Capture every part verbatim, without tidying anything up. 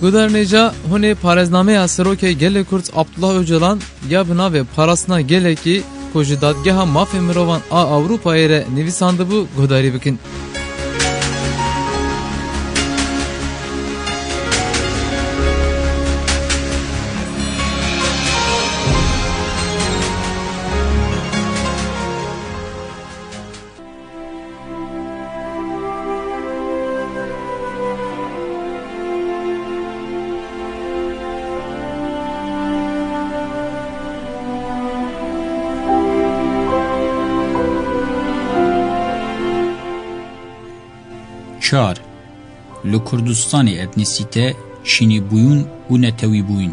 Guhdarên hêja, hûn ê parêznameya Serokê Gelê Kurd Abdullah Ocalan ya bi navê Parastina Gelekî ku ji Dadgeha Mafê Mirovan a Ewropayê re nivîsandibû guhdarî bikin. Çar. Li Kurdistanê etnîsîte, çînîbûyîn û netewîbûyîn.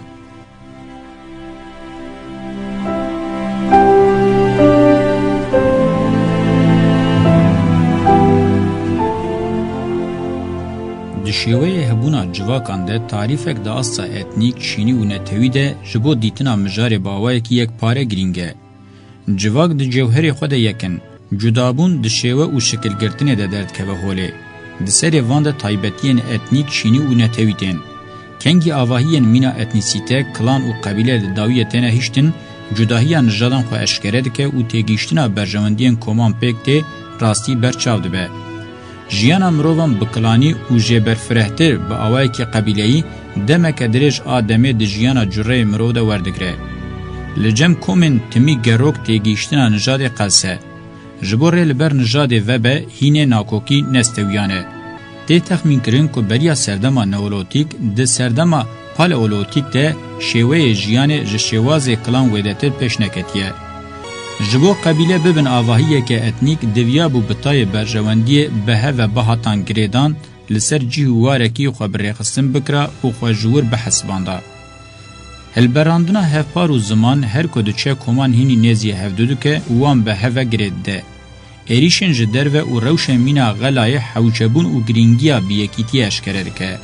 Di şêweyê hebûna civakan de tarîfek di asta etnîk, çînî û netewî de ji bo dîtina mijarê bi awayekî yekpare girîng e. Civak di cewherê xwe de yek in. Cudabûn di şêwe û şikilgirtinê de derdikeve holê. Di serê van de taybetiyên etnîk, çînî û netewî tên. Kengî avahiyên mîna etnîsîte, klan û qebîle di dawiyê têne hiştin, cudahiya nijadan xwe eşkere dike û têgihiştina berjewendiyên koman pêk tê, rastî ber çav dibe. Jiyana mirovan bi kilanî û jêberfirehtir bi awayekî qebîleyî demeke dirêj a demê di jiyana cureyê mirov de werdigire. Li cem komên timî gerok têgihiştina nijadê qels e. Ji bo rê li ber nijadê vebe, hînê nakokî nestewiyane. Tê texmînkirin ku beriya serdema neolotîk, di serdema paleolotîk de şêweyê jiyanê ji şêwazê kilan wêdetir pêş neketiye. Ji bo qebîle bibin avahiyeke etnîk, diviyabû bi tayê berjewendiyê bi hev ve bihatan girêdan, li ser cih û warekî xwe bi rêxistin bikira û xwe ji wir bihesibanda. Hilberandina hevpar û ziman her ku diçe koman hînî nêzî hevdu dike û wan bi hev ve girê dide. Êrîşên ji derve û rewşên mîna xelayê hewcebûn û girîngiya bi yekîtiyê eşkere dike.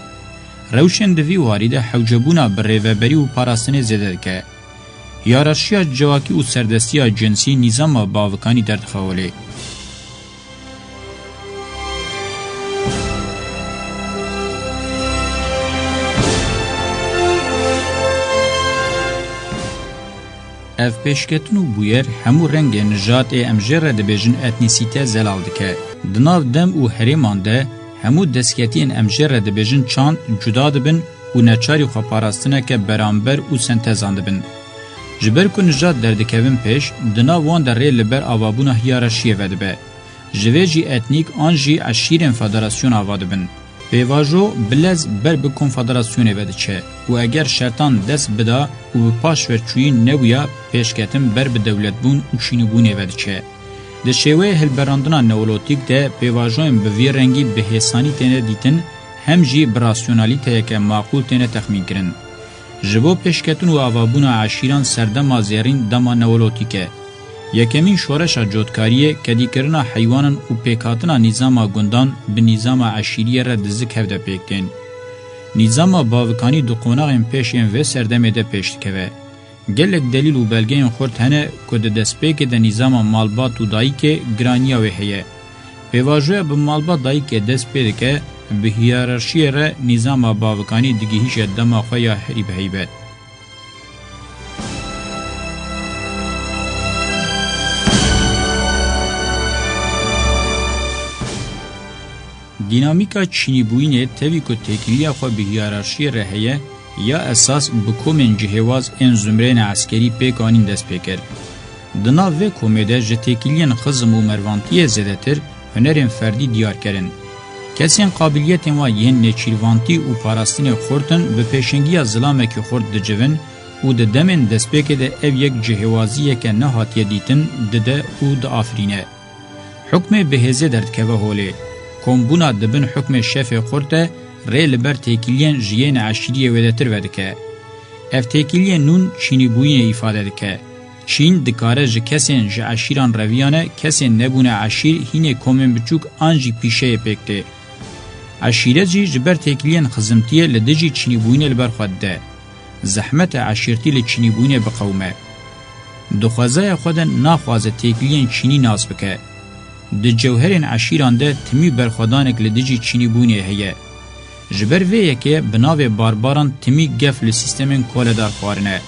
Rewşên di vî warî de hewcebûna bi rêveberî û parastinê zêde dike. Hiyerarşiya civakî û serdestiya cinsî nîzama bavikanî derdixe holê. Ev pêşketin û bûyer hemû rengên nijad ê em jê re dibêjin etnîsîte zelal dike. Di nav dem û herêman de hemû destketiyên em jê re dibêjin çand cuda dibin û neçarî xweparastineke beramber û sentezan dibin. Ji ber ku nijad derdikevin pêş, di nav wan de rê li ber avabûna hiyerarşiyê vedibe. Ji vê jî etnîk an jî eşîrên federasyon ava dibin. Pêvajo bi lez ber bi konfederasyonê ve diçe û eger şertan dest bida û bi paşveçûyî nebûya, pêşketin ber bi dewletbûn û çînîbûnê ve diçe. Di şêweyê hilberandina neolotîk de pêvajoyên bi vî rengî bi hêsanî têne dîtin, hem jî bi rasyonalîteyeke maqûl têne texmînkirin. Ji bo pêşketin û avabûna eşîran serdema zêrîn dema neolotîk e. Yekemîn şoreşa cotkariyê, kedîkirina heywanan û pêkhatina nîzama gundan bi nîzama eşîriyê re di zik hev de pêk tên. Nîzama bavikanî di qonaxên pêş ên vê serdemê de pêş dikeve. Gelek delîl û belgeyên xurt hene ku di destpêkê de nîzama malbat û dayikê giraniya wê heye. Pêvajoya bi malbat dayikê dest pê dike, bi hiyerarşiyê re nîzama bavikanî digihîşe dema xwe ya herî bi heybet. Dînamîka çînîbûyînê tevî ku têkiliya xwe bi hiyerarşiyê re heye, ya esas bi komên cihêwaz ên zumreyên eskerî pêk anîn dest pê kir. Di nav vê komê de ji têkiliyên xizm û mervantiyê zêdetir hunerên ferdî diyarker in. Kesên qabiliyetên wan yên nêçîrvantî û parastinê xurt in, bi pêşengiya zilamekî xurt dicivin û di demên destpêkê de ev yek cihêwaziyeke nehatiye dîtin dide û diafirîne. Hukmê bi hêzê derdikeve holê. Kombûna di bin hukmê şefê xurt de rê li ber têkiliyên ji yên eşîriyê wêdetir vedike. Ev têkiliyên nûn çînîbûyînê îfade dike. Çîn dikare ji kesên ji eşîran reviyane, kesên nebûne eşîr hînê komên biçûk an jî pîşeyê pêk tê. Eşîret jî ji ber têkiliyên xizimtiyê li dijî çînîbûyînê li ber xwe dide. Zehmet e eşîrtî li çînîbûyînê biqewime. Di xwezaya xwe de naxwaze têkiliyên çînî nas bike. Di cewherên eşîran de timî berxwedanek li dijî çînîbûyînê heye. Ji ber vê yekê bi navê barbaran timî gef li sîstemên koledar xwarine.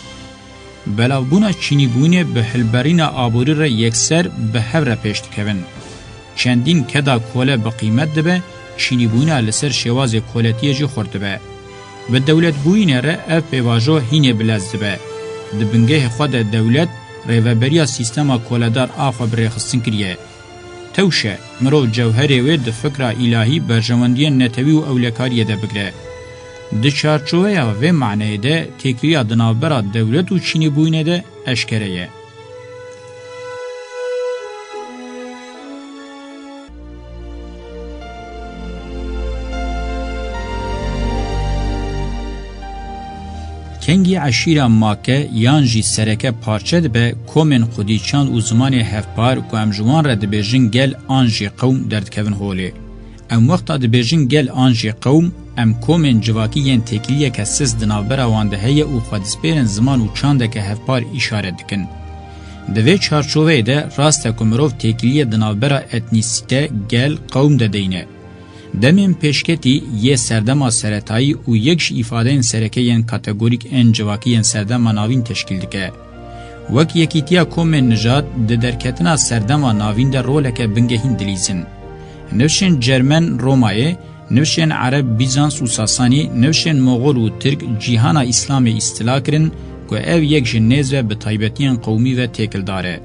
Belavbûna çînîbûyînê bi hilberîna aborî re yekser bi hev re pêş dikevin. Çendîn keda kole bi qîmet dibe, çînîbûyîna li ser şêwazê koletiyê jî xurt dibe. Bi dewletbûyînê re ev pêvajo hînê bilez dibe. Di bingehê xwe de dewlet rêveberiya sîstema koledar a xwe bi rêxistin kiriye. Tewşe, mirov cewherê wê di fikra îlahî, berjewendiyên netewî û ewlekariyê de bigire. Di çarçoveya vê maneyê de têkiliya di navbera dewlet û çînîbûyînê de eşkere ye. Kengî eşîra make yan jî sereke parçe dibe, komên xwedî çand û zimanê hevpar ku em ji wan re dibêjin gel an jî qewm derdikevin holê. Em wexta dibêjin gel an jî qewm, em komên civakî yên têkiliyeke sist di navbera wan de heye û xwe dispêrin ziman û çandeke hevpar îşaret dikin. Di vê çarçoveyê de rast e ku mirov têkiliyê di navbera etnîsîte, gel, qewm de deyne. Demên pêşketî yê serdema seretayî û yek ji îfadeyên sereke yên kategorîk ên civakî yên serdema navîn teşkîl dike. Wek yekîtiya komên nijad di derketina serdema navîn de roleke bingehîn dilîzin. Nifşên Cermen Romayê, nifşên Ereb Bîzans û Sasanî, nifşên Moxol û Tirk cîhana Îslamê îstila kirin ku ev yek ji nêz ve bi taybetiyên qewmî ve têkildar e.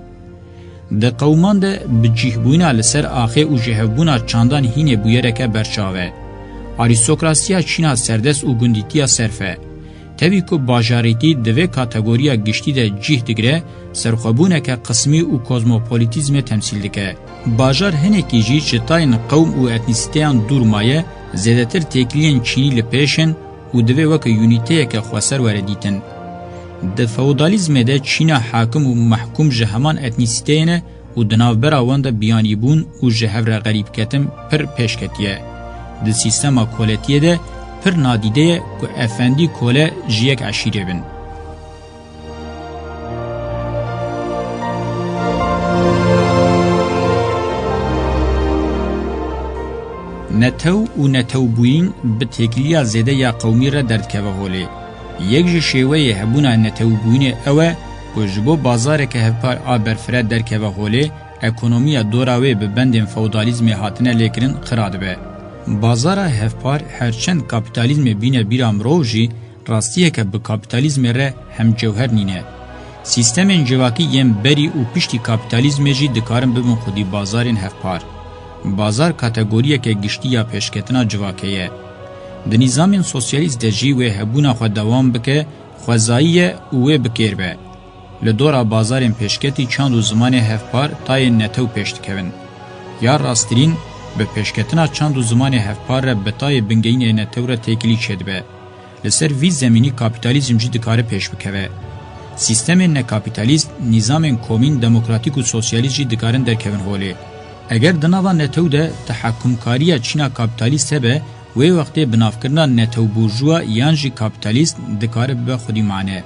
Di qewman de bi cîhbûyîna li ser axê û jihevbûna çandan hînê bûyereke berçav e. Arîstokrasiya Çîna serdest û gundîtiya serf e. Tevî ku bajarîtî di vê kategoriya giştî de cîh digire, serxwebûneke qismî û kozmopolitîzmê temsîl dike. Bajar hinekî jî ji tayên qewm û etnîsîteyan dûr maye, zêdetir têkiliyên çînî li pêş in û divê weke unîteyeke xweser were dîtin. Di feodalîzmê de Çîna hakim û mehkûm ji heman etnîsîteyê ne û di navbera wan de biyanîbûn û ji hev re xerîbketin pir pêş ketiye. Di sîstema koletiyê de pir nadîde ye ku efendî kole ji yek eşîrê bin. Netew û netewbûyîn bi têkiliya zêde ya qewmî re derdikeve holê. Yek ji şêweyê hebûna netewbûyînê ew e ku ji bo bazareke hevpar a berfireh derkeve holê, ekonomiya dora wê bi bendên feodalîzmê hatine lêkirin xira dibe. Bazara hevpar her çend kapîtalîzmê bîne bîra mirov jî, rastiyeke bi kapîtalîzmê re hemcewher nîne. Sîstemên civakî yên berî û piştî kapîtalîzmê jî dikarin bibin xwedî bazarên hevpar. Bazar kategoriyeke giştî ya pêşketina civakê ye. Di nîzamên sosyalîst de jî wê hebûna xwe dewam bike, xwezayî ye û wê bi kêr be. Li dora bazarên pêşketî çand û zimanê hevpar tayên netew pêş dikevin. Ya rasttirîn, bi pêşketina çand û zimanê hevpar re bi tayê bingehînê netew re têkilî çêdibe. Li ser vî zemînî kapîtalîzm jî dikare pêş bikeve. Sîstemên nekapîtalîst, nîzamên komîn, demokratîk û sosyalîst jî dikarin derkevin holê. Eger di nava netew de tehekûmkariya çîna kapîtalîst hebe, wê wextê binavkirina netew burjuwa yan jî kapîtalîst dikare bibe xwedî mane.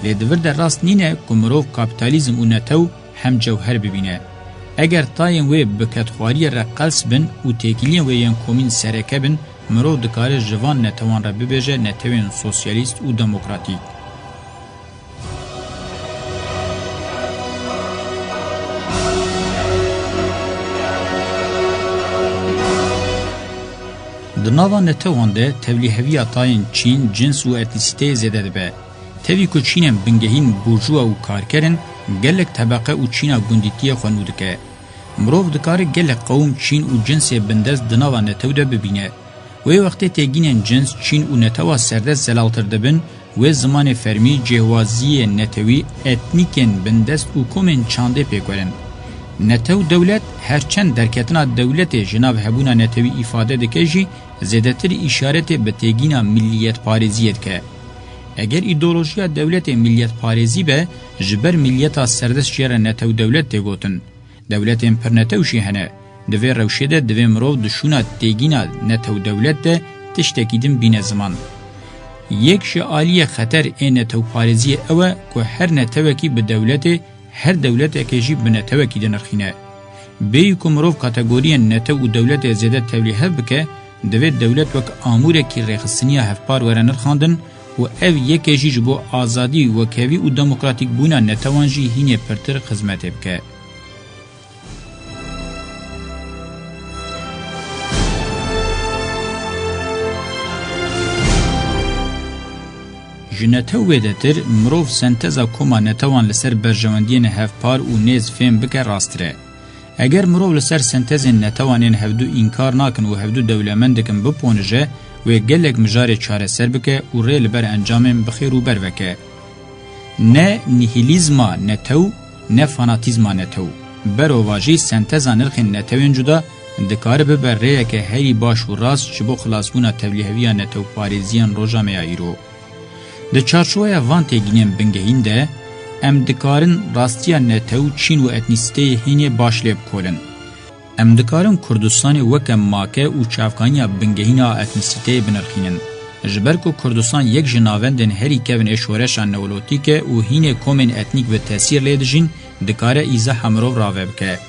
Lê di vir de rast nîne ku mirov kapîtalîzm û netew hemcewher bibîne. Eger tayên wê bi kedxwariyê re qels bin û têkiliyên wê yên komîn sereke bin, mirov dikare ji van netewan re bibêje netewên sosyalîst û demokratîk. Di nava netewan de tevlîheviya tayên çîn, cins û etnîsîteyê zêde dibe. Tevî ku çînên bingehîn burjuwa û karker in, gelek tebeqe û çîna gundîtiyê xwe nû dike. Mirov dikare gelek qewim, çîn û cinsê bindest di nava netew de bibîne. Wê wextê têgînên cins, çîn û netewa serdest zelaltir dibin, wê zimanê fermî, cihwaziyê netewî, etnîkên bindest û komên çandê pêk werin. Netew dewlet, her çend derketina dewletê ji nav hebûna netewî îfade dike jî, zêdetir îşaretê bi têgîna milliyetparêziyê dike. Eger îdeolojiya dewletê milliyetparêzî be, ji ber milliyeta serdest jê re netew dewlet tê gotin. Dewletên pirnetew jî hene. Di vê rewşê de divê mirov di şûna têgîna netew dewlet de tiştekî din bîne ziman. Yek ji aliyê xeter ê netewparêziyê ew e ku her netewekî bi dewletê, her dewletekê jî bi netewekî dinirxîne. Bêyî ku mirov kategoriyên netew û dewletê zêde tevlîhev bike, Divê dewlet wek amûrekî rêxistiniya hevpar were nirxandin û ev yekê jî ji bo azadî, wekhevî û demokratîkbûna netewan jî hînê pirtir xizmetê bike. Ji netew wêdetir, mirov senteza koma netewan li ser berjewendiyên hevpar û nêz fêm bike rasttir e. Eger mirov li ser sentezên netewan ên hevdu înkar nakin û hevdu dewlemend dikin biponije, wê gelek mijarê çareser bike û rê li ber encamên bi xêr û ber veke. Ne nihilîzma netew, ne fanatîzma netew. Berovajî senteza nirxên netewên cuda dikare bibe rêyeke herî baş û rast ji bo xilasbûna tevlîheviya netewparêziyên roja me ya îro. Di çarçoweya van têgînên bingehîn de, em dikarin rastiya netew, çîn û etnîsîteyê hînê baş lê bikolin. Em dikarin Kurdistanê weke make û çavkaniya bingehîn a etnîsîteyê binirxînin. Ji ber ku Kurdistan yek ji navendên herî kevin ê şoreşa neolotîk e û hînê komên etnîk bi tesîr lê dijîn, dikare îzaha mirov rave bike.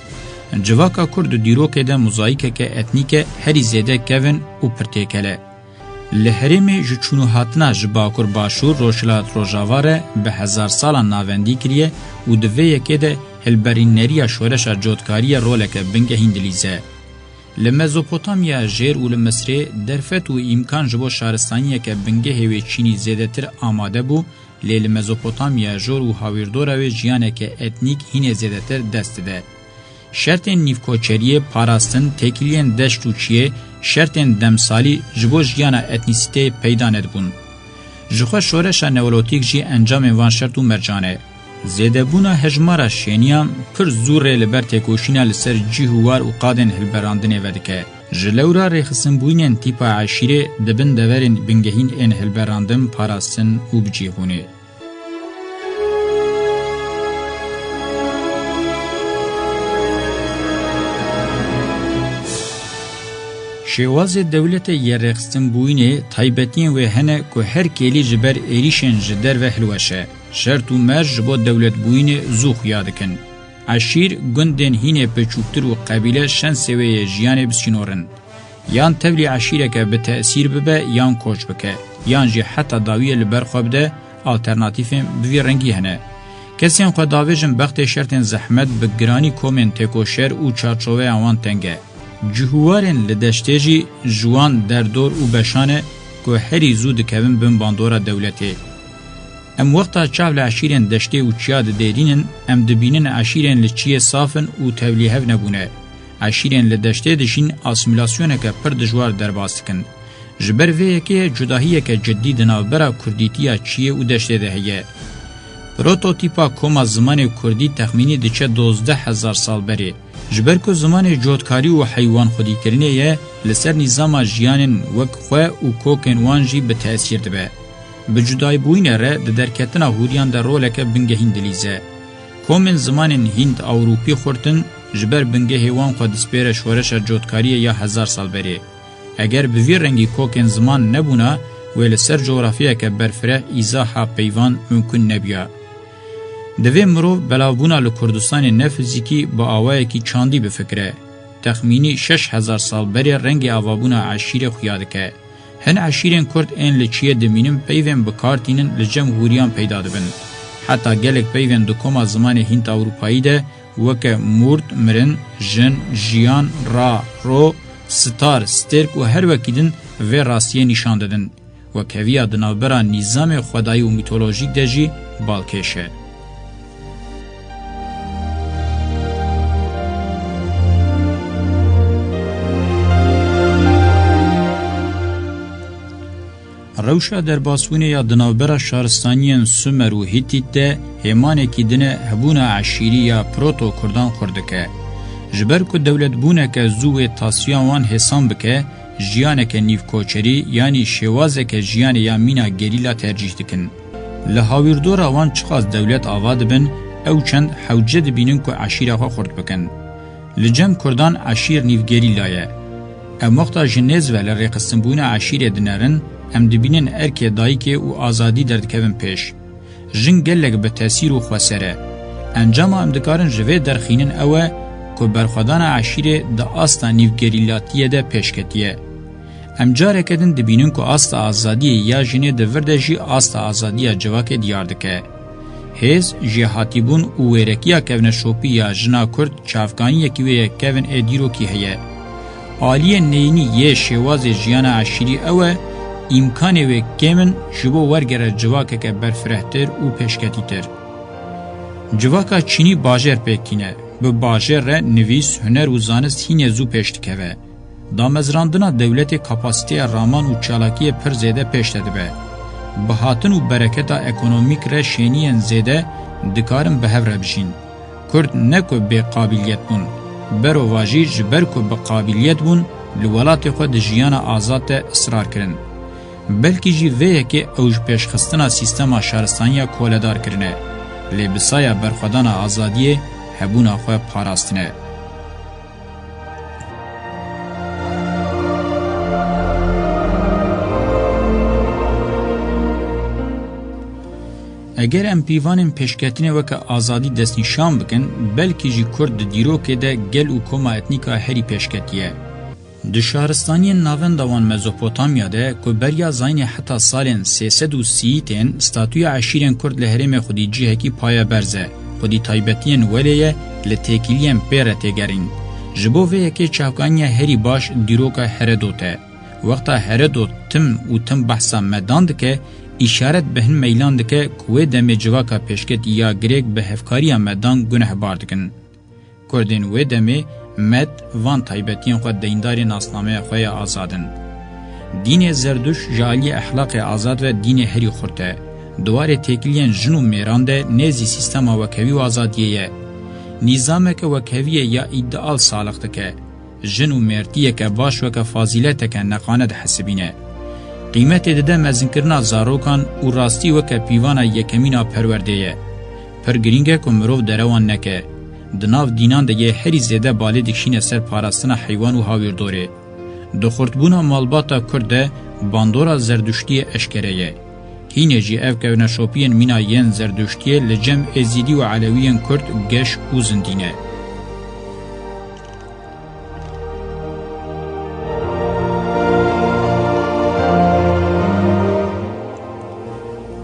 Civaka Kurd di dîrokê de mozayîkeke etnîk e herî zêde kevin û pirtêkel e. Li herêmê ji çûn û hatina ji Bakur Başûr, Rojhilat Rojava re bi hezar salan navendî kiriye û di vê yekê de hilberîneriya şoreşa cotkariyê roleke bingehîn dilîze. Li Mezopotamya Jêr û li Misrê derfet û îmkan ji bo şaristaniyeke bingehê wê çînî zêdetir amade bû, lê li Mezopotamya Jor û hawîrdora wê jiyaneke etnîk hînê zêdetir dest dide. Şertên nîvkoçeriyê, parastin, têkiliyên deşt û çiyê, şertên demsalî ji bo jiyana etnîsîteyê peyda nedibûn. Jixwe şoreşa neolotîk jî encamên van şert û mercan e. Zêdebûna hejmara şêniyan pir zû rê li ber têkoşîna li ser cih û war û qadên hilberandinê vedike. Ji lewra rêxistinbûyînên tîpa eşîrê di bin deverên bingehîn ên hilberandin, parastin û bicihbûnê. Şêwazê dewletê yê rêxistinbûyînê taybetiyên wê hene ku her kêlî ji ber êrîşên ji derve hilweşe. Şert û merc ji bo dewletbûyînê zû xuya dikin. Eşîr, gundên hînê piçûktir û qebîle şensê wê yê jiyanê bi sînor in. Yan tevlî eşîreke bi tesîr bibe yan koç bike, yan jî heta dawiyê li ber xwe bide, alternatîfên bi vî rengî hene. Kesên xwe davêjin bextê şertên zehmet bi giranî komên têkoşer û çarçoveya wan teng e. Cihûwarên li deştê jî ji wan derdor û beşan e ku herî zû dikevin bin bandora dewletê. Em wexta çav li eşîrên deştê û çiya didêrînin, em dibînin eşîrên li çiyê saf in û tevlîhev nebûne. Eşîrên li deştê dijîn asîmîlasyoneke pir dijwar derbas dikin. Ji ber vê yekê cudahiyeke cidî di navbera kurdîtiya çiyê û deştê de heye. Prototîpa koma zimanê kurdî texmînî diçe dozdeh hezar sal berê. Ji ber ku zimanê cotkarî û heywan xwedîkirinê ye, li ser nîzama jiyanên wek xwe û kokên wan jî bi tesîr dibe. Bi cudaybûyînê re di derketina hûriyan de roleke bingehîn dilîze. Komên zimanên Hînd-Ewropî xurt in, ji ber bingehê wan xwe dispêre şoreşa cotkariyê ya hezar sal berê. Eger bi vî rengî kokên ziman nebûna, wê li ser cografyayeke berfireh îzaha peyvan mimkun nebiya. Divê mirov belavbûna li Kurdistanê ne fizîkî, bi awayekî çandî bifikire. Texmînî şeş hezar sal berê rengê avabûna eşîrê xuya dike. Hin eşîrên Kurd ên li çiyê dimînin peyvên bi kar tînin li cem hûriyan peyda dibin. Heta gelek peyvên di koma zimanê Hînd-Ewropayî de weke mûrd, mirin, jin, jiyan, ra, ro, sitar, stêrk û her wekî din vê rastiyê nîşan didin. Wekheviya di navbera nîzamê xwedayî û mîtolojîk de jî balkêş e. Rewşa derbasbûnê ya di navbera şaristaniyên Sumer û Hîtît de hêmanekî din e hebûna eşîrî ya proto-Kurdan xurt dike. Ji ber ku dewletbûneke zû wê tasfiya wan hêsan bike, jiyaneke nîvkoçerî, yanî şêwazeke jiyanê ya mîna gerîla tercîh dikin. Li hawîrdora wan çiqas dewlet ava dibin, ew çend hewce dibînin ku eşîra xwe xurt bikin. Li cem Kurdan eşîr nîvgerîla ye. Em wexta ji nêz ve li rêxistinbûna eşîrê dinerin, em dibînin erkê dayikê û azadî derdikevin pêş. Jin gelek bi tesîr û xweser e. Encama em dikarin ji vê derxînin ew e ku berxwedana eşîrê di asta nîvgerîlatiyê de pêş ketiye. Em careke din dibînin ku asta azadiyê ya jinê di vir de jî asta azadiya civakê diyar dike. Hêz, jêhatîbûn û wêrekiya kevneşopî ya jina Kurd çavkaniyekî wê ye kevin ê dîrokî heye. Aliyê neyînî yê şêwazê jiyana eşîrî ew e, îmkanê wê kêm in ji bo wergere civakeke berfirehtir û pêşketîtir. Civaka çînî bajêr pêk tîne. Bi bajêr re nivîs, huner û zanist hînê zû pêş dikeve. Damezrandina dewletê kapasiteya raman û çalakiyê pir zêde pêş de dibe. Bi hatin û bereketa ekonomîk re şêniyên zêde dikarin bi hev re bijîn. Kurd ne ku bê qabîliyet bûn, berovajî ji ber ku bi qabîliyet bûn, li welatê xwe di jiyana azad de israr kirin. Belkî jî vê yekê ew ji pêşxistina sîstema şaristaniya koledar kirine, lê bi saya berxwedana azadiyê hebûna xwe parastine. Eger em pîvanên pêşketinê weke azadî destnîşan bikin, belkî jî Kurd di dîrokê de gel û koma etnîka herî pêşketî ye. Di şaristaniyên navenda wan Mezopotamya de ku beriya zayînê heta salên sê sed û sî tên statûya eşîrên Kurd li herêmê xwedî cihekî payeberz e, xwedî taybetiyên welê ye, li têkiliyên pê re têgerîn. Ji bo vê yekê çavkaniya herî baş dîroka Heredot e. Wexta Heredot tim û tim behsa Medan dike, îşaret bi hin meylan dike ku wê demê civaka pêşketî ya Grêk bi hevkariya Medan gunehbar dikin. Kurdên wê demê Med van taybetiyên xwe deyndarê nasnameya xwe ya azad in. Dînê Zerduşt ji aliyê exlaqê azad ve dînê herî xurt e. Di warê têkiliyên jin û mêran de nêzî sîstema wekhevî û azadiyê ye. Nîzameke wekheviyê ya îdeal salix dike. Jin û mêrtiyeke baş weke fazîleteke neqane dihesibîne. Qîmetê dide mezinkirina zarokan û rastî weke pîvana yekemîn a perwerdê ye. Pir girîng e ku mirov derewan neke. Di nav dînan de yê herî zêde balê dikişîne ser parastina heywan û hawîrdorê. Di xurtbûna malbata Kurd de bandora Zerduştiyê eşkere ye. Hînê jî ev kevneşopiyên mîna yên Zerduştiyê li cem Êzîdî û Elewiyên Kurd geş û zindî ne.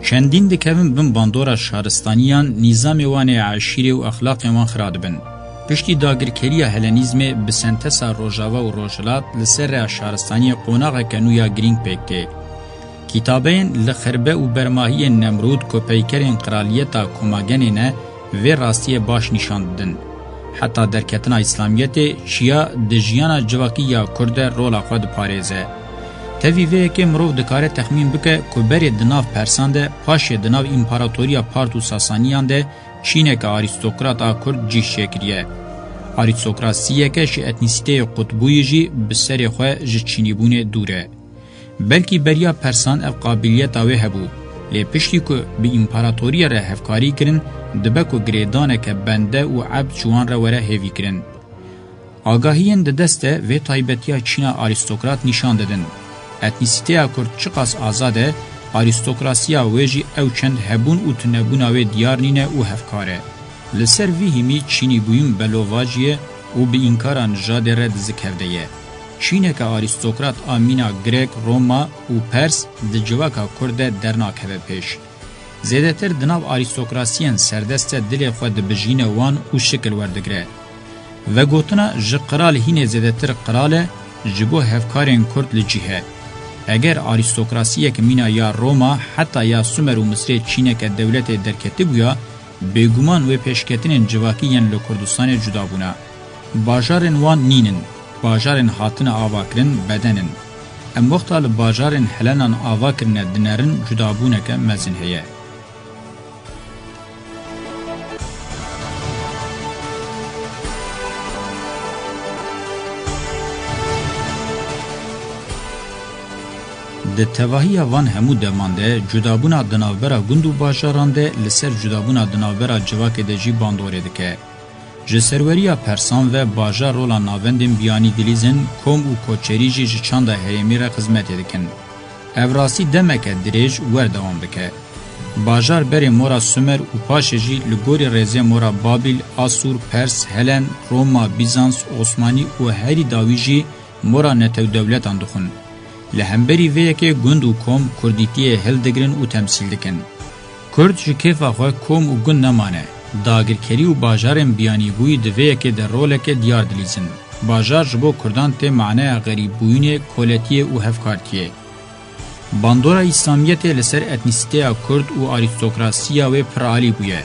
Çendîn dikevin bin bandora şaristaniyan, nîzamê wan ê eşîrê û exlaqên wan xira dibin. Piştî dagirkeriya Helenîzmê bi sentesa Rojava û Rojhilat li ser rêya şaristaniyê qonaxeke nû ya girîng pêk tê. Kitabeyên li xirbe û bermahiyên Nemrûd ku peykerên qiraliyeta Komagenê ne, vê rastiyê baş nîşan didin. Heta derketina Îslamiyetê çiya di jiyana civakî ya Kurd de rola xwe diparêze. Tevî vê yekê mirov dikare texmîn bike ku berê di nav Persan de, paşê di nav Împaratoriya Part û Sasaniyan de çîneke arîstokrat a Kurd cih çêkiriye. Arîstokrasiyeke ji etnîsîteyê qutbûyî jî bi serê xwe ji çînîbûnê dûr e. Belkî beriya Persan ev qabîliyeta wê hebû, lê piştî ku bi împaratoriya re hevkarî kirin, dibe ku girêdaneke bende û ebd ji wan re were hêvîkirin. Agahiyên di dest de vê taybetiya çîna arîstokrat nîşan didin. Etnîsîteya Kurd çiqas azad e, arîstokrasiya wê jî ew çend hebûn û tunebûna wê diyar nîne û hevkar e. Li ser vî hîmî çînîbûyîn belovajî ye û bi înkara nijadê re dizikevde ye. Çîneke arîstokrat a mîna Grek, Roma û Pers di civaka Kurd de dernakeve pêş. Zêdetir di nav arîstokrasiyên serdest de dilê xwe dibijîne wan û şikil werdigire. Vegotina ji qral hînê zêdetir qral e, ji bo hevkarên Kurd li cih e. Eger arîstokrasiyek mîna ya Roma heta ya Sumer û Misrê çîneke dewletê derketibûya, bêguman wê pêşketinên civakî yên li Kurdistanê cuda bûne. Bajarên wan nîn in. Bajarên hatine avakirin beden in. Em wexta li bajarên Helenan ava kirine dinerin, cudabûneke mezin heye. Di tevahiya van hemû deman de cudabûna di navbera gund û bajaran de li ser cudabûna di navbera civakê de jî bandorê dike. Ji serweriya Persan ve bajar rola navendên biyanî dilîzin, kom û koçerî jî ji çanda herêmî re xizmetê dikin. Ev rastî demeke dirêj werdewam dike. Bajar berê mora Sumer û paşê jî li gorî rêzê mora Babîl, Asûr, Pers, Helen, Roma, Bîzans, Osmanî û herî dawî jî mora netewdewletan dixwin. Li hemberî vê yekê gund û kom kurdîtiyê hildigirin û temsîl dikin. Kurd ji kêfa xwe kom û gund nemane. Dagirkerî û bajarên biyanîbûyî di vê yekê de roleke diyar dilîzin. Bajar ji bo kurdan tê maneya xerîbbûyînê, koletiyê û hevkartiyê. Bandora Îslamiyetê li ser etnîsîteya kurd û arîstokrasiya wê piralî bûye.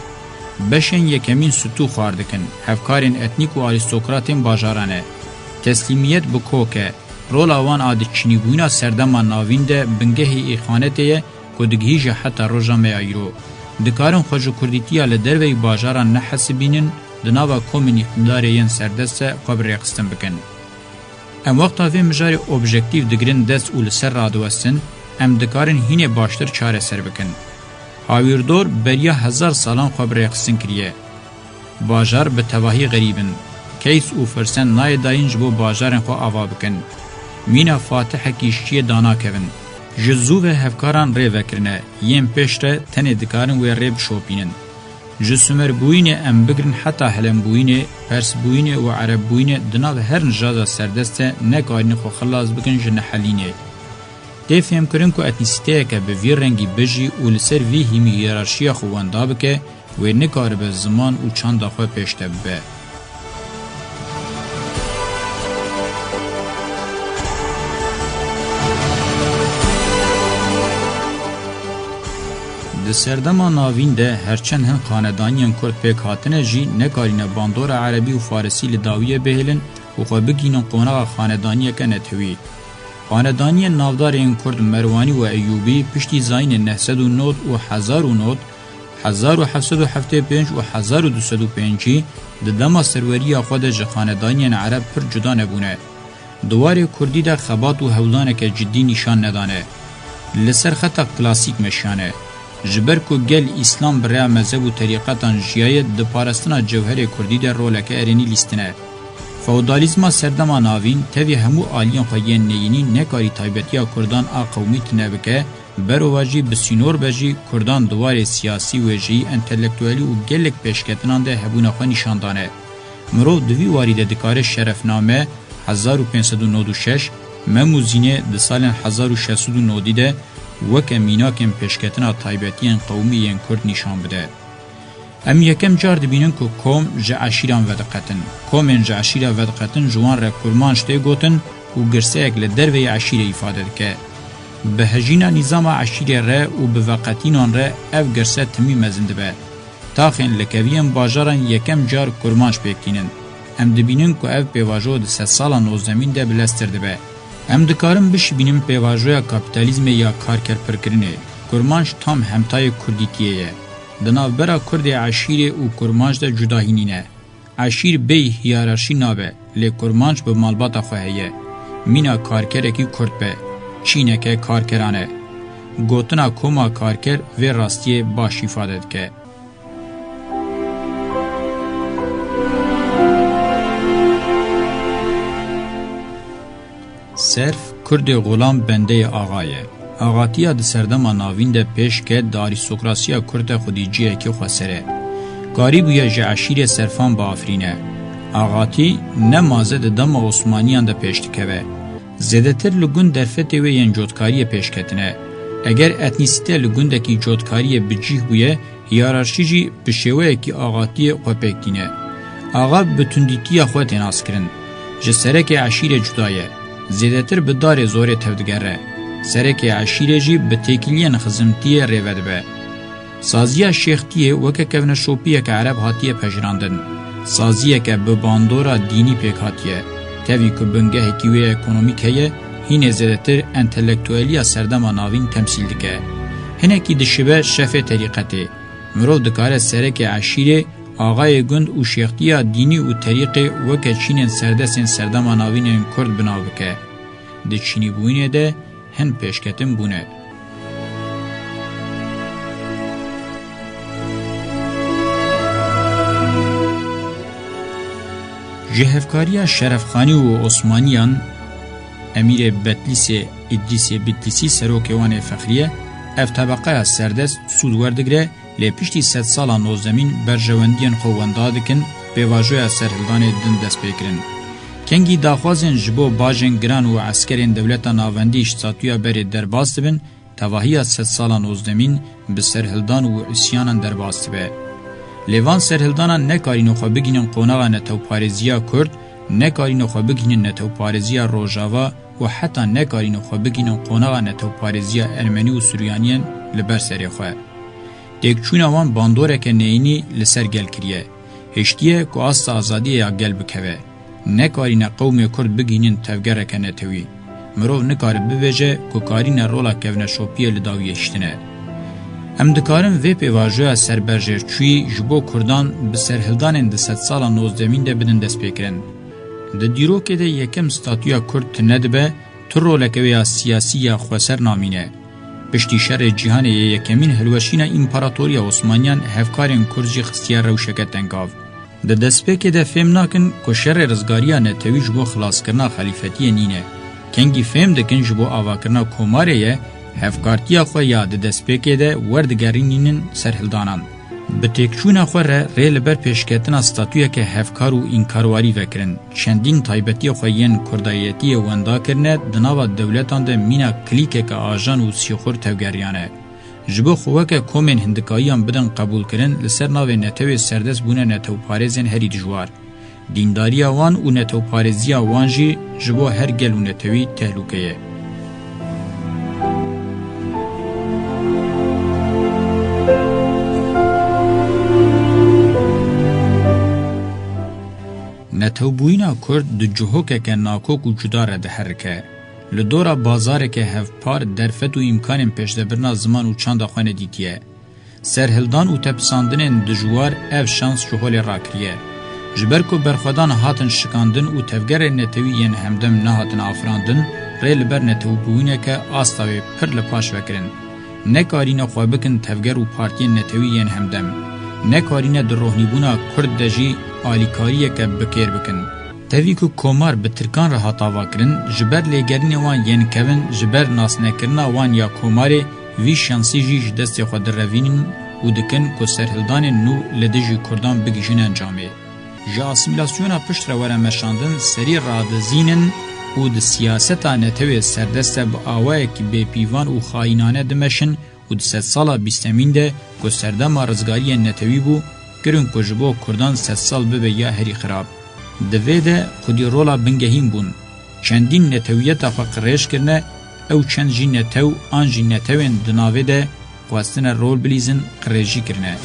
Beşên yekemîn stû xwar dikin, hevkarên etnîk û arîstokratên bajaran e. Teslîmiyet bi kok e, rola wan a di çinîbûyîna serdema navîn de bingehê îxanetê ye ku digihîje heta roja me ya îro. Dikarin xwe ji kurdîtiya li derveyî bajaran nehesibînin, di nava komên îqtidarê yên serdest de xwe bi rêxistin bikin. Em wexta vê mijarê objektîf digirin dest û li ser radiwestin, em dikarin hînê baştir çareser bikin. Hawîrdor beriya hezar salan xwe bi rêxistin kiriye. Bajar bi tevahî xerîb in. Keys û firsend nayê dayîn ji bo bajarên xwe ava bikin. Mîna fatihekî ji çiyê danakevin. Ji zû ve hevkaran rê vekirine, yên pêş re tenê dikarin wê rê bişopînin. Ji Sumerbûyînê em bigirin heta Helembûyînê, Persbûyînê û Erebbûyînê di nav her nijada serdest de nekarîn xwe xilas bikin ji nehelînê. Tê fêmkirin ku etnîsîteyeke bi vî rengî bijî û li ser vî hîmî hiyerarşiya xwe wenda bike, wê nikaribe ziman û çanda xwe pêşde bibe. Di serdema navîn de herçend hin xanedaniyên kurd pêk hatine jî nekarîne bandora erebî û farisî li dawiyê bihêlin û xwe bigihînin qonaxa xanedaniyeke netewî. Xanedaniyên navdar ên kurd Merwanî û Eyûbî piştî zayînên neh sed û nod û hezar û nod, hezar û heft sed û heftê pênc û hezar û du sed û pêncî di dema serweriya xwe de ji xanedaniyên ereb pir cuda nebûne. Di warê kurdî de xebat û hewldaneke cidî nîşan nedane. Li ser xeta klasîk meşiyane. Ji ber ku gel Îslam bi rêya mezheb û terîqetan jiyaye, di parastina cewherê kurdî de roleke erênî lîstine. Feodalîzma serdema navîn tevî hemû aliyên xwe yên neyînî nekarî taybetiya kurdan a qewmî tune bike, berovajî bi sînor be jî kurdan di warê siyasî, wêjeyî, entelektuelî û gelek pêşketinan de hebûna xwe nîşan dane. Mirov di vî warî de dikare şerefname, hezar û pênc sed û nod û şeş, Mem û Zînê di salên hezar û şeş sed û nodî de weke mînakên pêşketina taybetiyên qewmî yên kurd nîşan bide. Em yekem car dibînin ku kom ji eşîran vediqetin. Komên ji eşîra vediqetin ji wan re kurmanc tê gotin û girseyek li derveyî eşîrê îfade dike. Bi hejîna nîzama eşîrê re û bi veqetînan re ev girse timî mezin dibe. Taxên likeviyên bajaran yekem car kurmanc pêk tînin. Em dibînin ku ev pêvajo di sedsala nozdemîn de bileztir dibe. Em dikarin bişibînin pêvajoya kapîtalîzmê ya karkerpirkirinê. Kurmanc tam hemtayê kurdîtiyê ye. Di navbera kurdê eşîrê û kurmanc de cudahî nîne. Eşîr bêyî hiyerarşî nabe, lê kurmanc bi malbata xwe heye. Mîna karkerekî kurd be, çîneke karkeran e. Gotina koma karker vê rastiyê baş îfade dike. Serf, Kurdê xulam bendeyê axa ye. Axatiya di serdema navîn de pêş ket, di arîstokrasiya kurd de xwedî cihekî xweser e. Karîbûye ji eşîrê serfan biafirîne. Axatî ne maze di dema Osmaniyan de pêş dikeve. Zêdetir li gund derfetê wê yên cotkariyê pêş ketine. Eger etnîsîte li gundekî cotkariyê bi cih bûye, hiyerarşî jî bi şêweyekî axatiyê xwe pêk tîne. Axa bi tundîtiya xwe tê naskirin. Ji serekê eşîrê cuda ye. Zêdetir bi darê zorê tevdigere. Serekê eşîrê jî bi têkiliyên xizimtiyê rê vedibe. Saziya şêxtiyê weke kevneşopiyeke ereb hatiye pejirandin. Saziyeke bi bandora dînî pêk hatiye. Tevî ku bingehekî wê ekonomîk heye, hînê zêdetir entelektueliya serdema navîn temsîl dike. Hinekî dişibe şefê terîqetê. Mirov dikare serekê eşîrê, axayê gund û şêxtiya dînî û terîqê weke çînên serdestên serdema navîn ên kurd bi nav bike. Di çinîbûyînê de hin pêşketin bûne. Ji hevkariya Şerefxanî û Osmaniyan, Emîrê Betlîsê, Îdrîsê Bitlîsî serokê wan ê fexrî ye, ev tebeqeya serdest sûd werdigire, lê piştî sedsala nozdemîn berjewendiyên xwe wenda dikin, pêvajoya serhildanê din dest pê kirin. Kengî daxwazên ji bo bajên giran û eskerên dewleta navendî ji statuya berê derbas dibin, tevahiya sedsala nozdemîn bi serhildan û îsyanan derbas dibe. Lê van serhildanan nekarîne xwe bigihînin qonaxa netewparêziya Kurd, nekarîne xwe bigihînin netewparêziya Rojava û heta nekarîne xwe bigihînin qonaxa netewparêziya Ermenî û Suryaniyên li ber serê xwe. Têkçûna wan bandoreke neyînî li ser gel kiriye. Hiştiye ku asta azadiyê ya gel bikeve. Nekarîne qewmê Kurd bigihînin tevgereke netewî. Mirov nikare bibêje ku karîne rola kevneşopiyê li dawiyê hiştine. Em dikarin vê pêvajoya serberjêrçûyî ji bo Kurdan bi serhildanên di sedsala nozdemîn de bidin destpêkirin. Di dîrokê de yekem statuya Kurd tune dibe, tu roleke wê ya siyasî ya xweser namîne. Piştî şerê cîhanê yê yekemîn hilweşîna împaratoriya Osmaniyan hevkarên Kurd jî xistiye rewşeke tengav. Di destpêkê de fêm nakin ku şerê rizgariya netewî ji bo xilaskirina xelîfetiyê nîne. Kengî fêm dikin ji bo avakirina komarê ye, hevkartiya xwe ya di destpêkê de werdigerînînin serhildanan. Bi têkçûna xwe re rê li ber pêşketina statuyeke hevkar û înkarwarî vekirin. Çendîn taybetiyê xwe yên kurdayetiyê wenda kirine, di nava dewletan de mîna klîkeke ajan û sîxur tevgeriyane. Ji bo xwe weke komên hindikayiyan bidin qebûlkirin, li ser navê netewê serdest bûne netewparêzên herî dijwar. Dîndariya wan û netewparêziya wan jî ji bo her gel û netewî tehlûke ye. Netewbûyîna Kurd di cihokeke nakok û cuda re diherike. Li dora bazareke hevpar derfet û îmkanên pêşdebirina ziman û çanda xwe nedîtiye. Serhildan û tepisandinên dijwar ev şans ji holê rakiriye. Ji ber ku berxwedan hatin şikandin û tevgerên netewî yên hemdem nehatin afirandin, rê li ber netewbûyîneke asta wê pir li paş vekirin. Nekarîne xwe bikin tevger û partiyên netewî yên hemdem. Nekarîne di rohnîbûna Kurd de jî alîkariyeke bi kêr bikin. Tevî ku komar bi Tirkan re hat avakirin, ji ber lêgerînê wan yên kevin, ji ber nasnekirina wan ya komarê, vî şansî jî ji destê xwe direvînin û dikin ku serhildanên nû li dijî Kurdan bigihîjin encamê. Ji asîmîlasyona piştre were meşandin, serî radizînin û di siyaseta netewê serdest de bi awayekî bêpîvan û xayînane dimeşin û di sedsala bîstemîn de ku serdema rizgariyên netewî bû, kirin ku ji bo Kurdan sedsal bibe ya herî xirab. Di vê de xwedî rola bingehîn bûn. Çendîn netewiyeta xwe qirêj kirine, ew çend jî netew an jî netewên di navê de xwestine rol bilîzin, qirêjî kirine.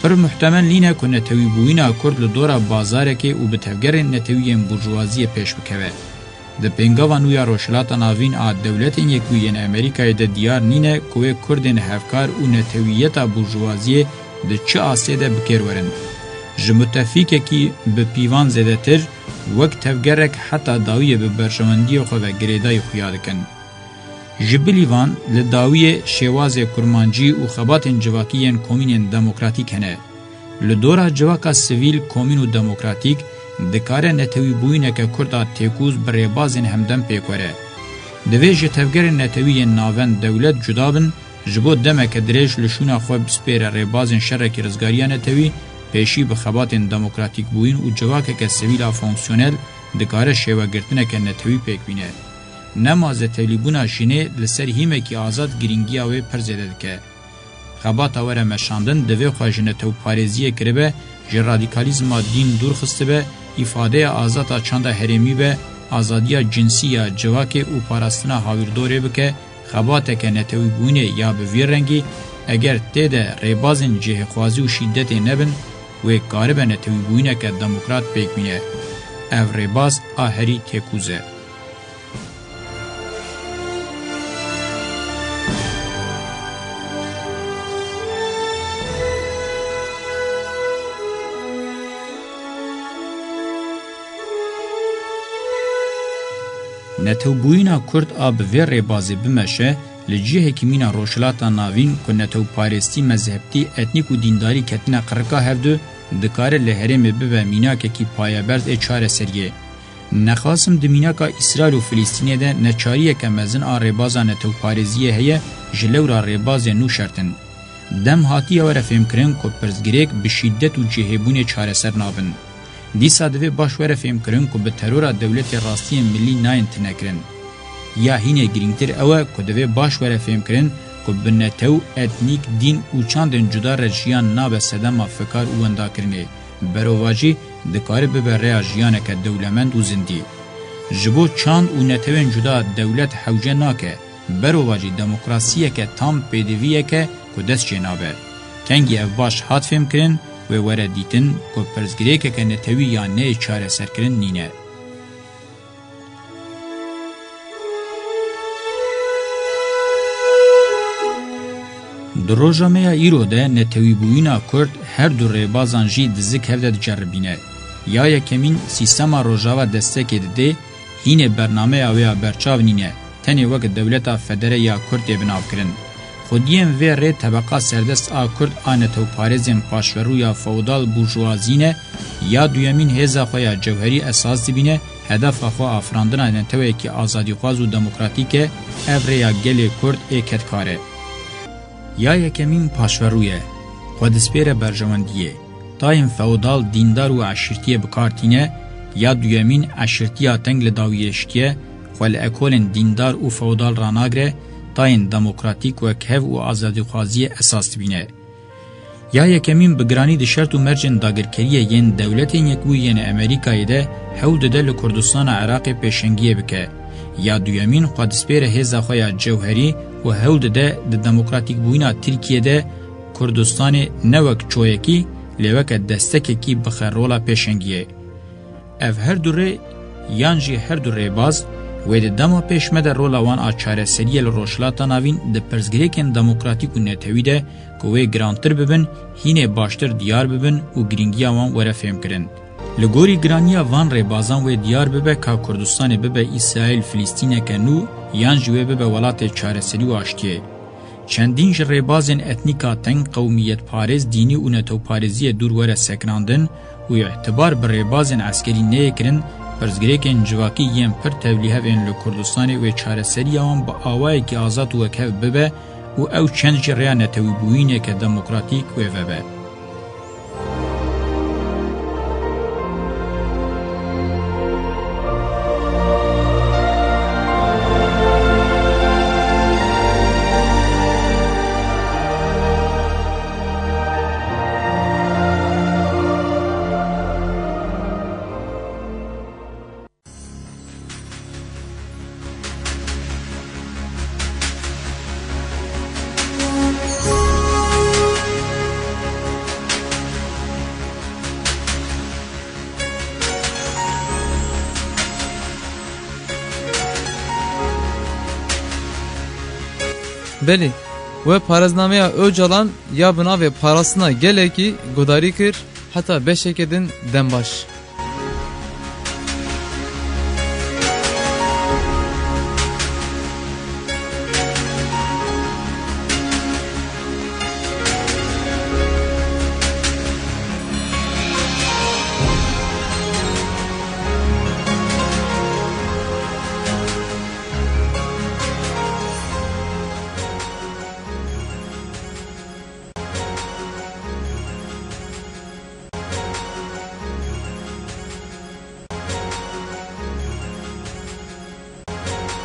Pir muhtemel nîne ku netewîbûyîna Kurd li dora bazarekê û bi tevgerên netewî yên burjuvaziyê pêş bikeve. Di pêngava nû ya Rojhilata Navîn a Dewletên Yekbûyî yên Amerîkayê de diyar nîne ku wê Kurdên hevkar û netewiyeta burjuvaziyê di çi astê de bi kêr werin. Ji mutefîkekî bi pîvan zêdetir, wek tevgerek heta dawiyê bi berjewendiyê xwe ve girêdayî xuya dikin. Ji bilî van, li dawiyê şêwazê kurmancî û xebatên civakî yên komînên demokratîk hene. Li dora civaka sivîl, komîn û demokratîk dikare netewîbûyîneke Kurd a têkûz bi rêbazên hemdem pêk were. Divê ji tevgerên netewî yên navend dewlet cuda bin, ji bo demeke dirêj li şûna xwe bispêre rêbazên şerekî rizgariya netewî, pêşî bi xebatên demokratîkbûyîn û civakeke sivîl a fonksyonel dikare şêwegirtineke netewî pêk bîne. Nema zetewlîbûna jinê li ser hîmekî azad girîngiya wê pir zêde dike. Xebata were meşandin divê xwe ji netewparêziyê kiribe, ji radîkalîzma dîn dûr xistibe, îfadeya azad a çanda herêmî be, azadiya cinsî ya civakê û parastina hawîrdorê bike, xebateke netewîbûyînê ya bi vî rengî, eger tê de rêbazên cihêxwazî û şîdetê nebin, wê karibe netewîbûyîneke demokrat pêk bîne. Ev rêbaz a herî têkûz e. Netewbûyîna Kurd a bi vê rêbazê bimeşe, li cihekî mîna Rojhilata Navîn ku netewparêstî, mezhebtî, etnîk û dîndarî ketine qirika hevdu, dikare li herêmê bibe mînakekî payeberz ê çareseriyê. Nexasim di mînaka Îsraîl û Filîstînê de neçariyeke mezin a rêbaza netewparêziyê heye, ji lewra rêbazên nû şert in. Dem hatiye were fêmkirin ku pirsgirêk bi şîdet û cihêbûnê çareser nabin. Dîsa divê baş were fêmkirin ku bi terora dewletê rastiyên millî nayên tinekirin. Ya hînê girîngtir ew e ku divê baş were fêmkirin ku bi netew, etnîk, dîn û çandên cuda re jiyan nabe sedema fikar û wendakirinê. Berovajî dikare bibe rêya jiyaneke dewlemend û zindî. Ji bo çand û netewên cuda dewlet hewce nake, berovajî demokrasiyeke tam pêdiviyeke ku dest jê nabe. Kengî ev baş hat fêmkirin, wê were dîtin ku pirsgirêkeke netewî ya neyê çareserkirin nîne. Di roja me ya îro de netewîbûyîna Kurd her du rêbazan jî di zik hev de diceribîne. Ya yekemîn sîstema Rojava destekê didê, hînê bernameya wê ya berçav nîne, tenê wek dewleta federe ya Kurd tê binavkirin. Xwediyên vê rê tebeqa serdest a Kurd a netewparêzên paşverû ya feodal burjuwazî ne, ya duyemîn hêza xwe ya cewherî esas dibîne, hedefa xwe afirandina netewekî azadîxwaz û demokratîk e, ev rêya gelê Kurd ê kedkar e. Ya yekemîn paşverû ye, xwe dispêre berjewendiyê. Tayên feodal dîndar û eşîrtiyê bi kar tîne, ya duyemîn eşîrtiya teng li dawiyê şitiye, xwe li ekolên dîndar û feodal ranagire, tayên demokratîk wek hev û azadîxwaziyê esas dibîne. Ya yekemîn bi giranî di şert û mercên dagirkeriyê yên Dewletên Yekbûyî yên Amerîkayê de hewl dide li Kurdistana Iraqê pêşengiyê bike. Ya duyemîn xwe dispêre hêza xwe ya cewherî û hewl dide di demokratîkbûyîna Tirkiyê de Kurdistanê ne wek çoyekî, lê weke destekekî bixe rola pêşengiyê. Ev her du rê yan jî her du rêbaz wê di dema pêş me de rola wan a çareseriyê li Rojhilata Navîn di pirsgirêkên demokratîk û netewî de ku wê girantir bibin, hînê baştir diyar bibin û girîngiya wan were fêmkirin. Li gorî giraniya van rêbazan wê diyar bibe ka Kurdistanê bibe Îsraîl Filîstîneke nû yan jî wê bibe welatê çareserî û aştiyê. Çendîn ji rêbazên etnîka teng, qewmiyetparêz, dînî û netewparêziyê dûr were sekinandin û îtibar bi rêbazên eskerî neyê kirin, pirsgirêkên civakî yên pir tevlîhev ên li Kurdistanê wê çareseriya wan bi awayekî azad û wekhev bibe û ew çend jî rêya netewîbûyîneke demokratîk wê vebe. Belê, we parêznameya Ocalan ya bi navê Parastina Gelekî guhdarî kir, heta beşeke din dem baş.